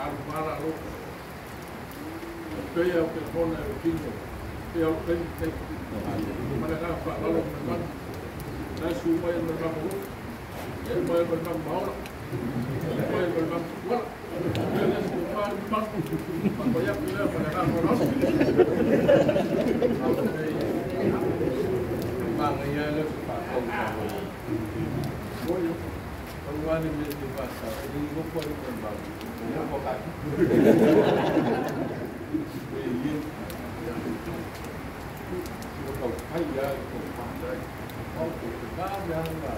Kalumala lo. Pe au ke fona e kino. Pe au pe te. Mana ka fa lo ma. Na su mai ma ma mo. E mai ma ma ma ora. E mai ma ma wala. E le su ma ma. Ma ko ya pila pa na mo lo. Ma ngai le fa ko ka. Mo yo. Wale me te pasa, e go po le ba. Ya ko ka. E ye. Ko ko ai ya ko pa dai. Ko ko ka ya na.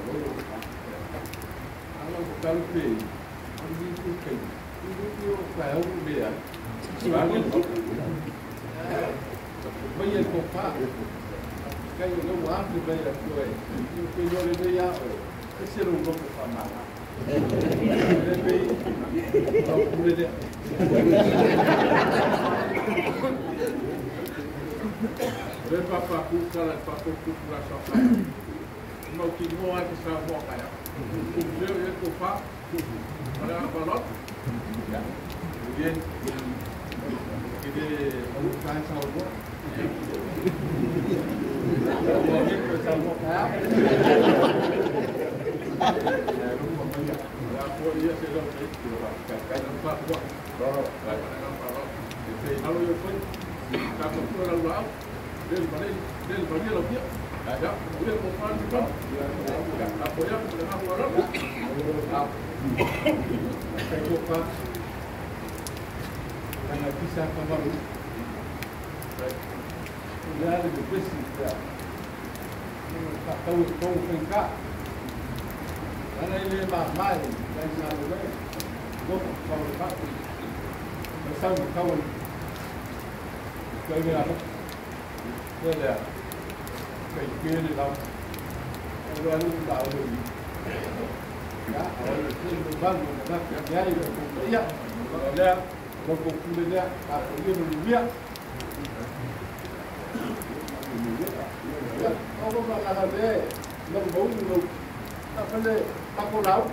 Ko lo ka. Ala ko ka pe. Ani ko ke. Ni ko ka o be ya. Ba ni ko. Ko ye ko pa. Ka yo lo wa be ya ko e. Ko yo le be ya o. Ese era un loco famado. Le papa kuka la papa kuka la soka. No ki mo a sa mo ka ya. Ku je ko pa. Para balot. Ya. Bien. Que de o ka sa o. O que sa mo ka. Ana ile ma mai dai sa lo le go ko lo ka ma sa mo ka wo ka ni ala le le ka ke le la o lo lu da o ni ya o le ke lo ba mo na ka ya ile ko ya le lo ko ku le le a ko le lo ya ya o go ba la le lo bo lo Afale pakolau.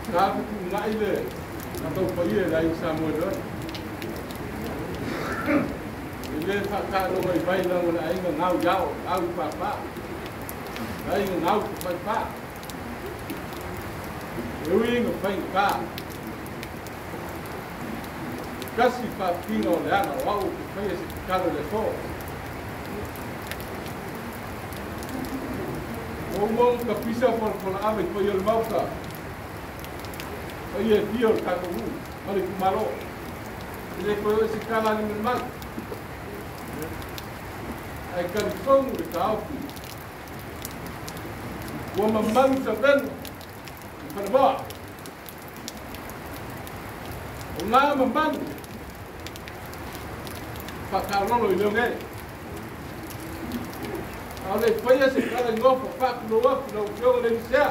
Ka ku ngai le na tau paie la i Samoa. Ile fa ka lo mai vai la wala ai ngau yao au papa. Ai ngau papa. Uinga faigata kasi faapiga o le aga o au ku faia se tatalo le aso o mau kapisa folafolaava i paia o le maota paia e fia o le tatou nuu ma le itumālō e lē toe oe se tala alimalimali ae kalifonu le taofi ua mamalu savenu Falemoa. O ngā mamalu whakaololo i leo nei. A o le whaia se kala ngofa whakulo aku lau fioga le nisea.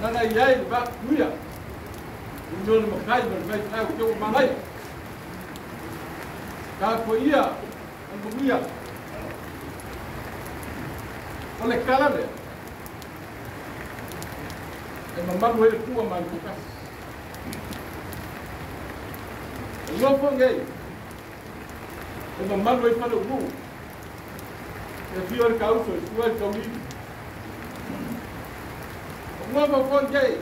Nana i ai le whakuia. I meo le makai ma le mai whai o keo mangai. Ka ko ia, an mamuia. O le kala lea. E mamalu ai le pua ma le kukasi. E ngofo ngei. E mamalu ai fale ulu. E fio le kauso, e sua le kaulili. O ngofo fo ngei.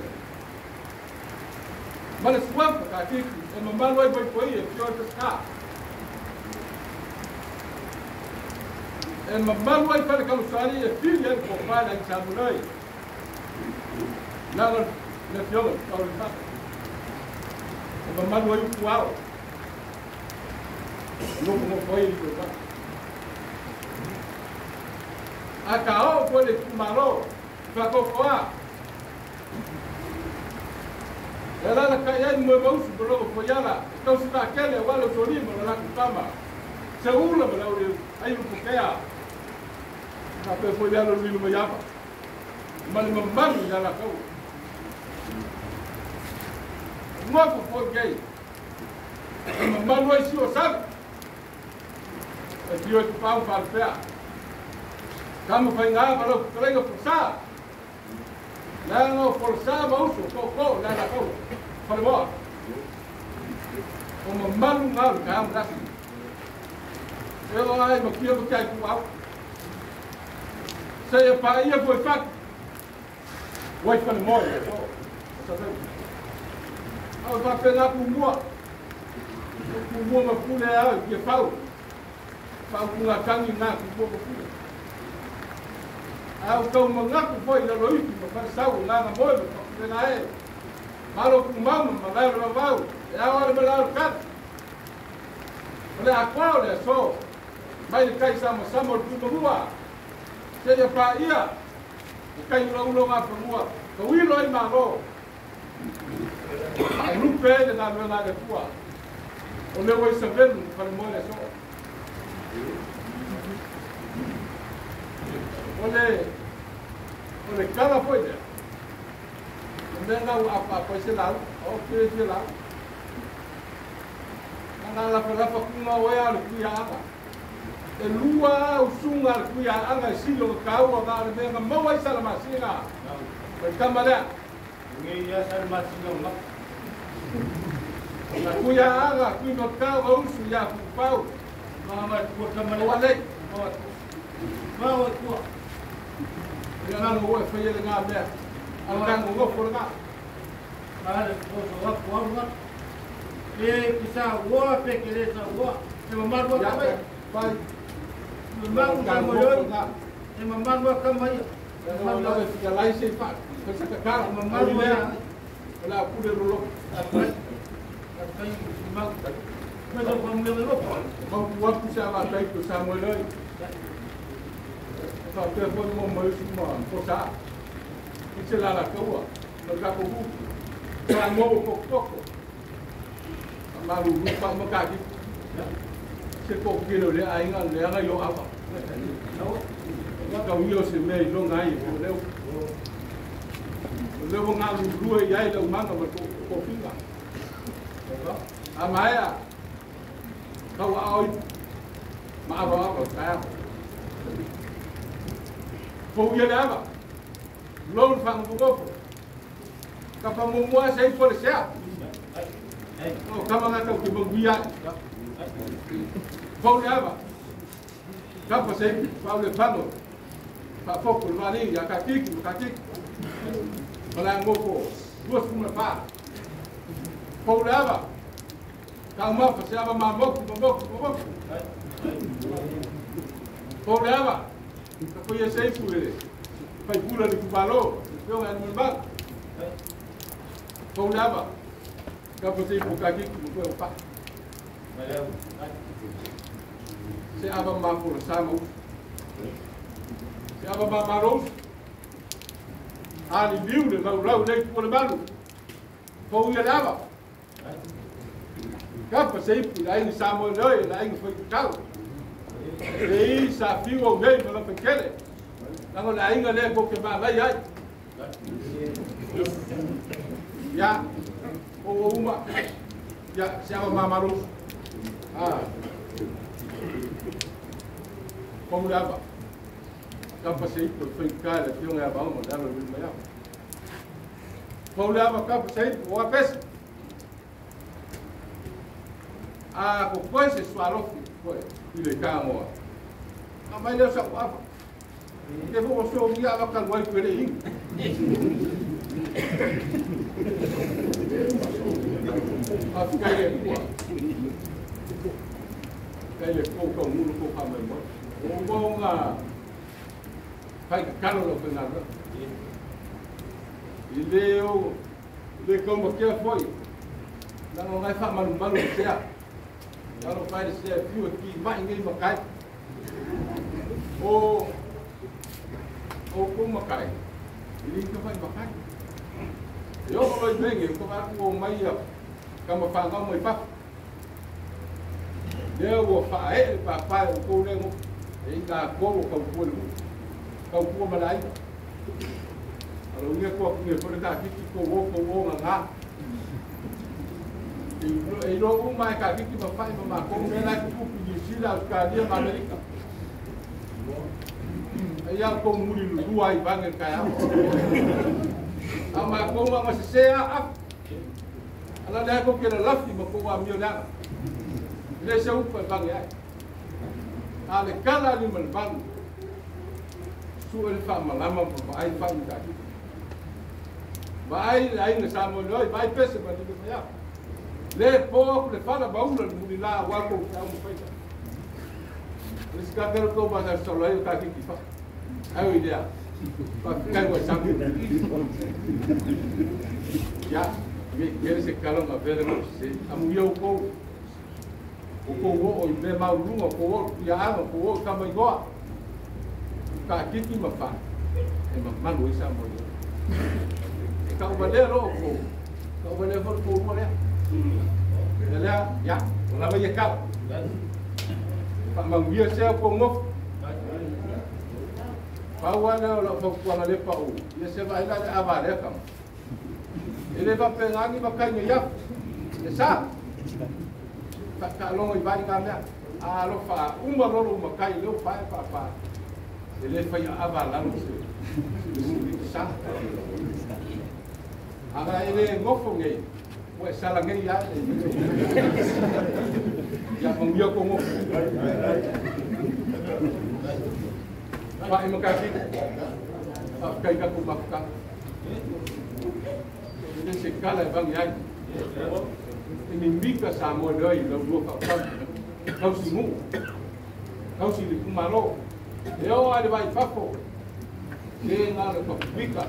Ma le suafa ka kiki. E mamalu ai poipoi e fio le pesika. E mamalu ai fale kausari e fili ai kopala i samunai. Nada le fioga tau le fata. E mamalu ai upu ao. Nofo nofo ai le fata. A ka o ko le kumalo, whakokoa. E lala kai ai moe mausu mo loko foiala, e tausi whakele o wale soli mo la kutama. Se ula mo lau le ai lupukea. Ka pe foiala luilu maiapa. Ma le mamalu ia la kau. Ngofo fo gei. Mamalu ai si o salu. E fio e kupau whalpea. Kama whainga ma lau kalenga pulsa. Langa o pulsa ma uso, ko, langa kau. Whalemoa. O mamalu ngā ru ka amu rasi. E o ai ma kia ma kia ku au. Se e pa ia foi fak. Wai whalemoa e o. Au wha pena ku mua. Ku mua ma pule au kia whau. Whau ku ngā tangi ngā ku mua ma pule. Au kau mangaku foi na loitu ma wharesau ngā ngā moe ma whakupena e. Malo ku mauma ma lai o vau. E au ale ma lau kata. O le akwa o le aso. Mai le kai sama sama o le pumamua. Se ia pa ia. O kai ula ula ngā pamua. Ka wilo ai malo. A lupe le ngā mea ngā le pua. O le wai sa velu ma whare moe le aso. O le kala foi lea. O mea ngā ua apa apa se lau. O kere se lau. Ngā lafa lafa kunga oea le kuia anga. E lua usunga le kuia anga e silo ka kaua ngā le mea ngā maua i sala masinga. Mai kama lea. Ngi ia sala masinga ma. Ngā kuia anga kui no kau usu ia pupau. Mama tua kama lea. Oa lei. Mama tua. Ia ngā oe whaia le ngā mea. Ala kango ngofo le ngā. Ngā le koso wapu au ngā. E kisa ua pe ke le sa ua. E mamalu a kama ia. Pai. Mamalu kama ia. E mamalu a kama ia. E mamalu a fika lai se fa. Ka sa ka. Mamalu ia. Ola pule lolo. Apai. Apai mau. Ma so pa mo le lopo. Mau wapu sa ma tai ko sa mo loi. Fa te fo mo mo su ma ko sa. I se la la kaua. No ka ko hu. Ka mo ko ko. Malu rupa makaki. Se ko kilo le ainga le anga yo apa. Ka uio se me lo ngai o leo. O leo ngā lulue iai lau manga ma ko pinga. A maea kau aoi ma ava ava ka. Fou ia le ava. Lou whangu kofo. Ka pa mumua se i pole sea. O kama ngā tau ki manguia. Fou le ava. Kapa se i pau le pano. Pa foko le wani ia ka kiki ma ka kiki. Mala ngoko. Lua sumuna pā. Fou le ava. Ka umafa se ava ma moku ma moku ma moku. Fou le ava. Ka koia se ipu le. Pai pula le kubalo. Le peo ngā numba. Fou le ava. Ka po se ipu ka kiki ma koe o pā. Se ava ma pula sa ma usu. Se ava ma maro usu. Ali liu le lau lau le ku le malu. Fou ia le ava. Ka pa se ipu le ainga sa mo le le ainga foi kau. Le i sa fiu au nei ma la pekele. Lango le ainga le ko ke ma lai ai. Ya. O uma. Ya se ava ma maro. Ah. Fou le ava. Ka pa se ipu foi ka le fio ngai ba mo le le ma ya. Fou le ava ka pa se ipu o apesa. A ko koe se sualofi koe i le kāngoa. A mai leo sa uafa. Te fo so ngia ava ka luai koe le inga. A fika le kua. Kai le kua ka ngulu ko ka mai moi. O mo ngā pai ka kalo lo whenga roa. I le o le kauma kea foi. Nanga ngai wha malu malu sea. Nalo pai le sea fiu e ki mai ngai makai. O ko makai. I le ka whai makai. E o loi menge ko aku o mai ia ka ma whangau mai papu. Lea ua whae le papae o kou lengo. E i ngā kō o kau pua le mu. Kau pua malai. Alo ngia kua kunge fore ka kiki ko o ngā ngā. E ilo uma e ka kiki ma whai ma mākou me lai kuku New Zealand, Australia ma Amerika. E ia kou muri lulua i vange kai au. A mākou ma se sea af. Ala lea ko ke la lafi ma kou a mio lea. Le se upa e vange ai. A le kala li ma le valu. Su e le wha malama ma vaai whai i ka kiki. Vaai le aina sa mo loi, vaai pese ma le mea. Le po le fala baula le muli la wa ko ka mo faita. Le ska kero ko ba sa solo ai ka kiki fa. Ai idea. Pa kai wa sa. Ya, me quere se kalo ma vele mo se. Amu yo ko. O ko wo o me ma lunga ko wo ya ama ko wo ka mai goa. Ka kiki ma fa. E ma malu isa mo yo. Ka ubalea lo ko. Ka ubalea fo ko mo le. Lea, ya, la vai ka. Pa manguia se ko ngo. Pa wa le lo fo ko le pa u. Ye se vai la a va le ka. Ele va pegar ni va kai ya. Le sa. Pa ka lo i vai ka me. A lo fa uma lo uma kai lo pa pa pa. Ele fa a va la lo se. Sa. Aga ele ngofo ngai. Ua sala ngai ya. Ya manguia ko ngofo. Pa e makaki. Pa kai ka ku maka. Ele se kala e vangi ai. E mimika sa mo loi lo lo ka pa. Kau si mu. Kau si le kumalo. E o ale vai fafo. E na le ka pika.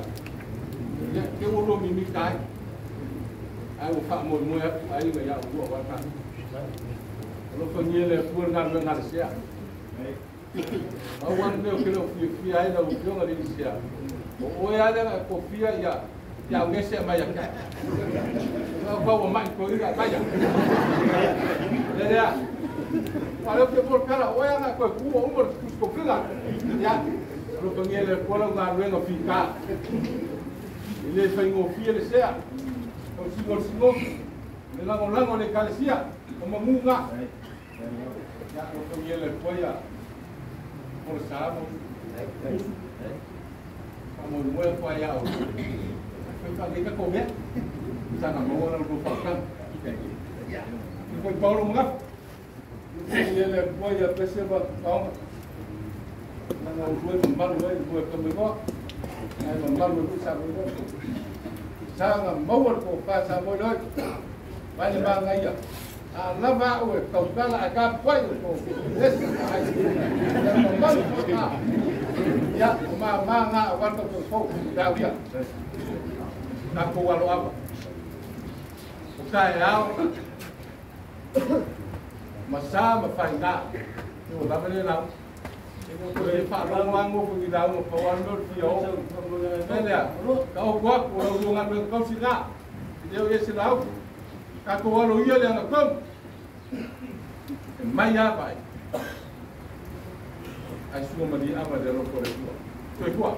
Ya ke o lo mimika ai. Ai o fa mo mo ai ga ya o wa ka. Lo fa ni le pu na na na sia. Au wan me o ke lo fi fi ai la o fi nga le sia. O ya le ko fi ya ya o se ma ya ka. O fa o ma ko ira ba ya. Le ya. Pa lo ke por cara o ya na ko ku o mo ku ko la. Ya. Lo fa ni le pu la na lo fi ka. Ele fa ngo fi le sia. O singo singo le lango lango le kalesia o mamunga ya o to le poia por sabo como mo poia o foi pa le ka come sa na mo na lo fa ka foi Paulo mga le poia pese ba pa na no foi malu e foi come go ai malu ko sa go sanga maua ko pa sa mo loi vai le manga ia a lava o e kautala a ka pai ko les ai ya ma manga wa ko ko da ia na ko wa lo aba o ka e ao masa ma fai na o lava le la ko le fa lo mango ko ni da mo pa wa no ti o le ka o kwa ko lo nga lo ko sina leo ye sina ka ko wa lo ia le na ko mai ya bai ai su ma di ama de lo ko le ko ko